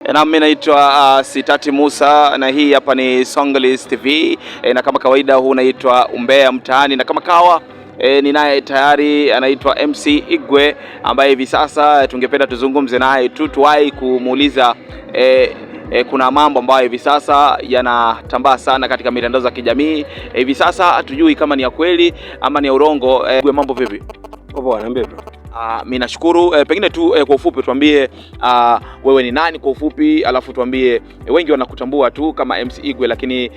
Na mimi naitwa Sitati Musa na hii hapa ni Songlist TV na kama kawaida huu unaitwa Umbea Mtaani, na kama kawa ninaye tayari anaitwa MC Igwe ambaye hivi sasa tungependa tuzungumze naye tu tuwahi kumuuliza kuna mambo ambayo hivi sasa yanatambaa sana katika mitandao za kijamii. Hivi sasa hatujui kama ni ya kweli ama ni ya urongo. Igwe, mambo vipi? Poa, niambie bro. Mimi nashukuru. Pengine tu kwa ufupi tuambie wewe ni nani kwa ufupi, alafu tuambie wengi wanakutambua tu kama MC Igwe, lakini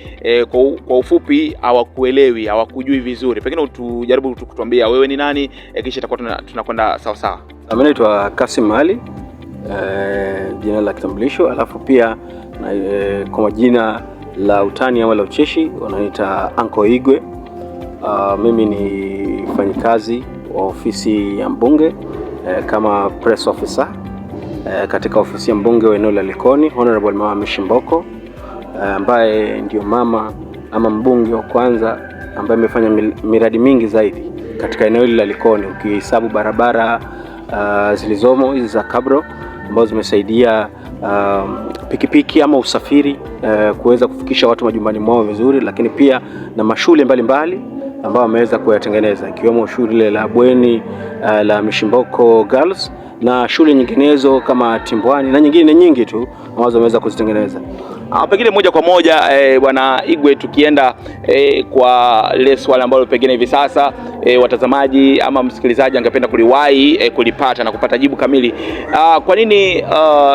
kwa ufupi hawakuelewi, hawakujui vizuri. Pengine tujaribu tu kutuambia wewe ni nani, kisha itakuwa tunakwenda sawa sawa. Mimi naitwa Kasim Ali, jina la kitambulisho, alafu pia na, kwa majina la utani ama la ucheshi wananiita Uncle Igwe. Mimi ni mfanyikazi wa ofisi ya mbunge kama press officer katika ofisi ya mbunge wa eneo la Likoni, Honorable Mama Mishi Mboko, ambaye ndio mama ama mbunge wa kwanza ambaye amefanya miradi mingi zaidi katika eneo hili la Likoni, ukihesabu barabara zilizomo hizi za cabro ambazo zimesaidia pikipiki ama usafiri kuweza kufikisha watu majumbani mwao vizuri, lakini pia na mashule mbalimbali ambao wameweza kuyatengeneza ikiwemo shule la bweni la Mishimboko Girls na shule nyinginezo kama Timbwani na nyingine nyingi tu ambazo wameweza kuzitengeneza. Pengine moja kwa moja bwana Igwe, tukienda kwa lile swala ambalo pengine hivi sasa watazamaji ama msikilizaji angependa kuliwahi kulipata na kupata jibu kamili. Kwa nini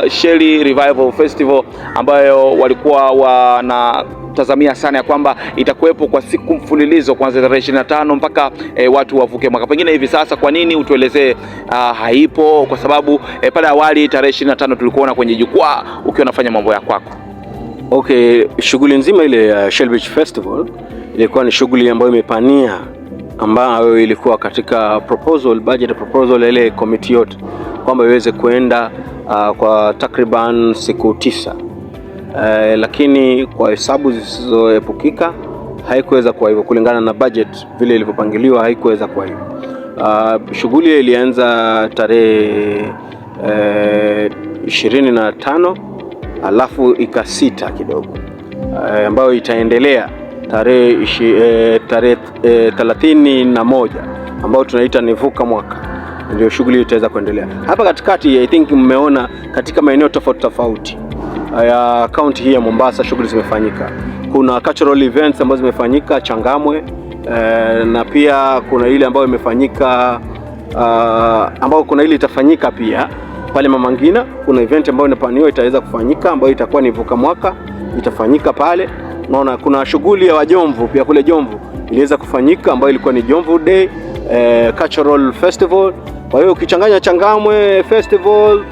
Shelly Revival Festival ambayo walikuwa wanatazamia sana ya kwamba itakuwepo kwa siku mfululizo kuanzia tarehe 25 mpaka watu wavuke mwaka, pengine hivi sasa kwa nini utuelezee haipo? Kwa sababu pale awali tarehe 25 tulikuona kwenye jukwaa ukiwa unafanya mambo ya kwako. Okay, shughuli nzima ile ya Shell Beach Festival ilikuwa ni shughuli ambayo imepania, ambayo ilikuwa katika proposal, budget proposal ile committee yote kwamba iweze kuenda kwa takriban siku 9, lakini kwa hesabu zisizoepukika haikuweza kuwa hivyo kulingana na budget vile ilivyopangiliwa, haikuweza kuwa hivyo. Shughuli ilianza tarehe 25 alafu ikasita kidogo, ambayo itaendelea tarehe 31 ambayo tunaita ni vuka mwaka, ndio shughuli itaweza kuendelea. Hapa katikati I think mmeona katika maeneo tofauti tofauti ya kaunti hii ya Mombasa shughuli zimefanyika. Kuna cultural events ambazo zimefanyika Changamwe, na pia kuna ile ambayo imefanyika ambayo kuna ile itafanyika pia pale Mama Ngina. Kuna event ambayo inapaniwa itaweza kufanyika ambayo itakuwa ni vuka mwaka itafanyika pale. Unaona kuna shughuli ya Wajomvu pia kule Jomvu iliweza kufanyika ambayo ilikuwa ni Jomvu Day Cultural Festival. Kwa hiyo ukichanganya Changamwe Festival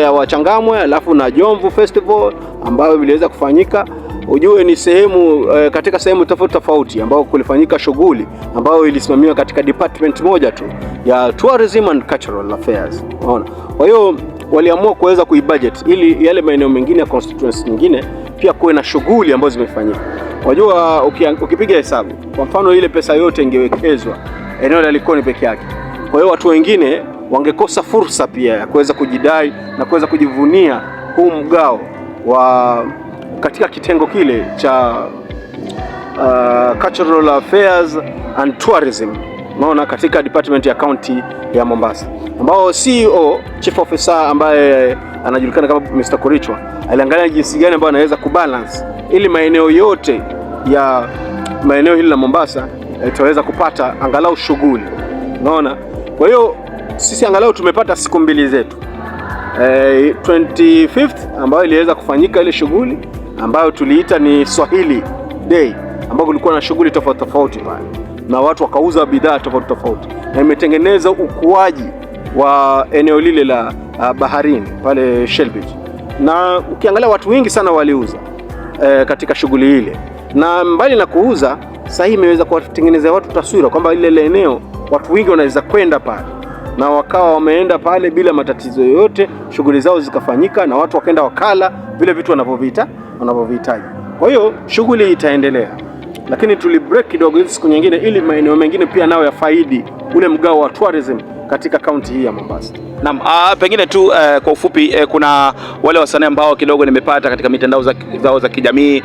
ya Wachangamwe alafu na Jomvu Festival ambayo iliweza kufanyika, ujue ni sehemu katika sehemu tofauti tofauti ambayo kulifanyika shughuli ambayo ilisimamiwa katika department moja tu ya Tourism and Cultural Affairs. Unaona? Kwa hiyo waliamua kuweza kuibudget ili yale maeneo mengine ya constituency nyingine pia kuwe na shughuli ambazo zimefanyika. Unajua ukipiga hesabu kwa mfano ile pesa yote ingewekezwa eneo la Likoni peke yake, kwa hiyo watu wengine wangekosa fursa pia ya kuweza kujidai na kuweza kujivunia huu mgao wa katika kitengo kile cha Cultural Affairs and Tourism, unaona, katika department ya county ya Mombasa, ambao CEO chief officer ambaye anajulikana kama Mr. Kurichwa aliangalia jinsi gani ambayo anaweza kubalance ili maeneo yote ya maeneo hili la Mombasa tutaweza kupata angalau shughuli, unaona. Kwa hiyo sisi angalau tumepata siku mbili zetu, 25th ambayo iliweza kufanyika ile shughuli ambayo tuliita ni Swahili Day, ambapo kulikuwa na shughuli tofauti tofauti pale na watu wakauza bidhaa tofauti tofauti, na imetengeneza ukuaji wa eneo lile la baharini pale Shell Beach, na ukiangalia watu wengi sana waliuza katika shughuli ile, na mbali na kuuza, sasa hii imeweza kuwatengenezea watu taswira kwamba ile eneo watu wengi wanaweza kwenda pale, na wakawa wameenda pale bila matatizo yoyote, shughuli zao zikafanyika na watu wakaenda wakala vile vitu wanavyovihitaji. Kwa hiyo shughuli itaendelea, lakini tuli break kidogo hizi siku nyingine ili maeneo mengine pia nayo yafaidi ule mgao wa tourism katika kaunti hii ya Mombasa. Naam, pengine tu kwa ufupi kuna wale wasanii ambao kidogo nimepata katika mitandao zao za kijamii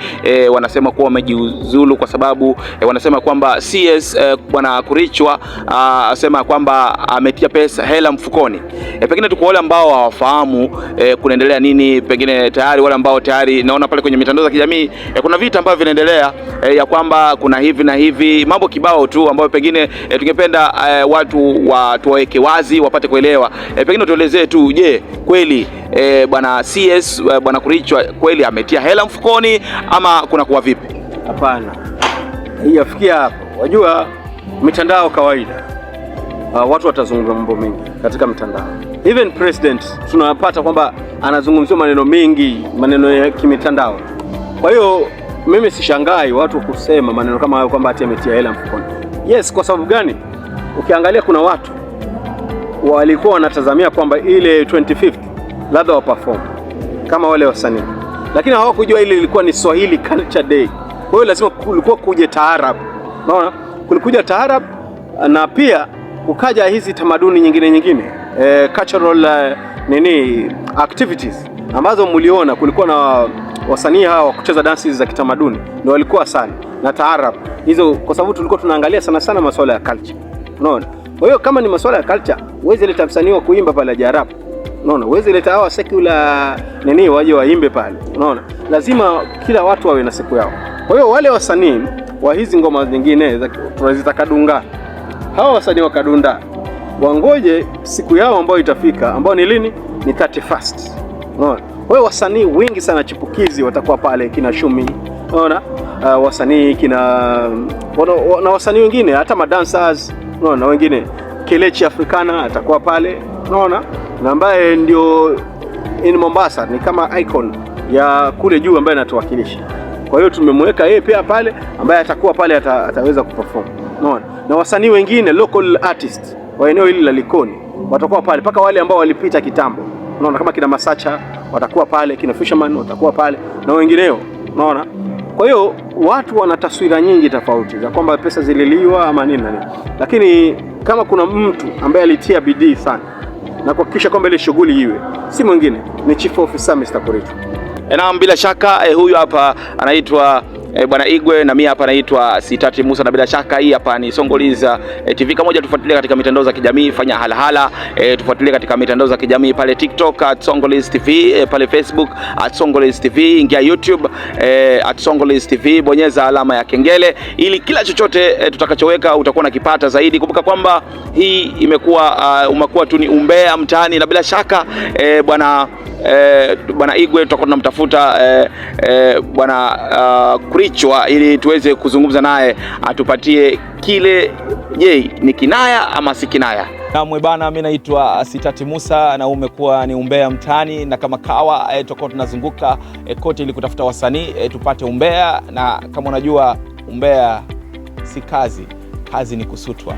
wanasema kuwa wamejiuzulu kwa sababu wanasema kwamba CS bwana Kurichwa asema kwamba ametia pesa hela mfukoni. Pengine tu kwa wale ambao hawafahamu kunaendelea nini, pengine tayari wale ambao tayari naona pale kwenye mitandao za kijamii kuna vita ambavyo vinaendelea ya kwamba kuna hivi na hivi mambo kibao tu ambayo pengine tungependa watu tuwaweke wazi wapate kuelewa. Pengine tuelezee tu, je, kweli bwana CS bwana Kurichwa kweli ametia hela mfukoni ama kuna kuwa vipi? Hapana, haijafikia hapo. Wajua mitandao kawaida, watu watazungumza mambo mengi katika mitandao. Even president tunapata kwamba anazungumzia maneno mengi, maneno ya kimitandao. Kwa hiyo mimi sishangai watu kusema maneno kama hayo kwamba ati ametia hela mfukoni. Yes, kwa sababu gani? Ukiangalia kuna watu walikuwa wanatazamia kwamba ile 25th labda wa perform kama wale wasanii, lakini hawakujua ile ilikuwa ni Swahili Culture Day. Kwa hiyo lazima kulikuwa kuje taarab, unaona, kulikuja taarab na pia kukaja hizi tamaduni nyingine nyingine, cultural nini activities ambazo mliona kulikuwa na wasanii hawa wa kucheza dansi za kitamaduni ndio walikuwa sana na taarab hizo, kwa sababu tulikuwa tunaangalia sana sana masuala ya culture, unaona. Kwa hiyo kama ni masuala ya culture, huwezi leta msanii wa kuimba pale ajarab, unaona, huwezi leta hawa secular nini waje waimbe pale, unaona. Lazima kila watu wawe na siku yao. Kwa hiyo wale wasanii wa hizi ngoma nyingine tunaziita kadunga, hawa wasanii wa kadunda wangoje siku yao ambayo itafika, ambayo ni lini? Ni 31st. Unaona? Kwa hiyo wasanii wengi sana chipukizi watakuwa pale, kina Shumi, unaona? Wasanii kina na wasanii wengine hata madancers, unaona, wengine Kelechi Africana atakuwa pale, unaona, na ambaye ndio in Mombasa ni kama icon ya kule juu ambaye anatuwakilisha. Kwa hiyo tumemweka yeye pia pale, ambaye atakuwa pale ataweza kuperform, unaona, na wasanii wengine local artist wa eneo hili la Likoni watakuwa pale, mpaka wale ambao walipita kitambo, unaona, kama kina Masacha watakuwa pale, kina Fisherman watakuwa pale na wengineo, unaona. Kwa hiyo watu wana taswira nyingi tofauti za kwamba pesa zililiwa ama nini na nini, lakini kama kuna mtu ambaye alitia bidii sana na kuhakikisha kwamba ile shughuli iwe, si mwingine ni Chief Officer Mr. Kurichwa. Naam, bila shaka huyu hapa anaitwa Bwana Igwe na mimi hapa naitwa Sitati Musa, na bila shaka hii hapa ni Songoliza TV. Kama moja tufuatilie katika mitandao za kijamii, fanya halahala tufuatilie katika mitandao za kijamii pale TikTok @Songoliza TV, pale Facebook @Songoliza TV, ingia YouTube @Songoliza TV, bonyeza alama ya kengele ili kila chochote tutakachoweka utakuwa unakipata zaidi. Kumbuka kwamba hii imekuwa umekuwa tu ni umbea mtaani, na bila shaka bwana Bwana Igwe tutakuwa tunamtafuta bwana Kurichwa ili tuweze kuzungumza naye atupatie kile, je, ni kinaya ama si kinaya? Naam bana, mimi naitwa Sitati Musa na umekuwa ni umbea mtaani, na kama kawa tutakuwa tunazunguka kote ili kutafuta wasanii tupate umbea, na kama unajua umbea si kazi, kazi ni kusutwa.